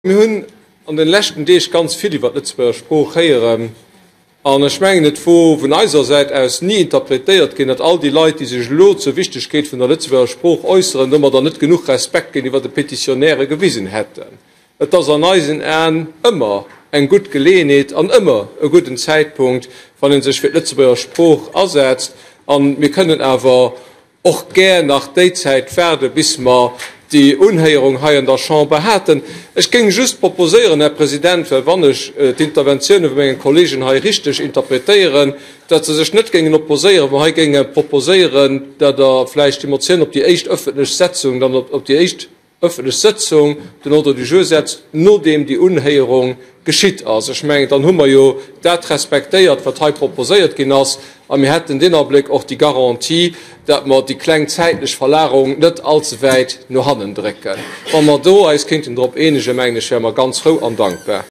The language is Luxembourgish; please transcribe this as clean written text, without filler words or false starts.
Mir hunn an den leschten Deeg ganz vill iwwer d'Lëtzebuerger Sprooch héieren an ech mengen, et wor vun eiser Säit aus ni interpretéiert ginn, datt all déi Leit, déi sech elo zur Wichtegkeet vun der Lëtzebuerger Sprooch äusseren, domadder net genuch Respekt géintiwwer de Petitionäre gewisen hätten. Et ass an eisen Aen ëmmer eng gutt Geleeënheet an ëmmer e gudden Zäitpunkt, wann ee sech fir d'Lëtzebuerger Sprooch asetzt. A mir kënnen awer och gär nach déi Zäit waarde bis mer déi Unhéierung hei an der Chamber haten. Ech géing just proposéieren, Här President, well wann ech d'Interventioune vu menge Kollegen hei richteg interpretéieren, datt se sech net géingen opposéieren, wa mer hei géinge proposéieren, datt Der vläicht déi Motioun op déi éischt öffentlech Setzung dann op déi éischt öffentlech Sëtzung den Ordre du jour setzt, nodeem déi Unhéierung geschitt ass. Ech mengen, dann hu mer jo dat respektéiert, wat hei proposéiert ginn ass, a mir hätten deen Abléck och déi Garantie, dat mer déi kleng zäitlech Verlagerung net allze wäit no hannen drécken. Wa mer do eis kéinten drop eenegen, mengen ech, wäre mer ganz frou an dankbar.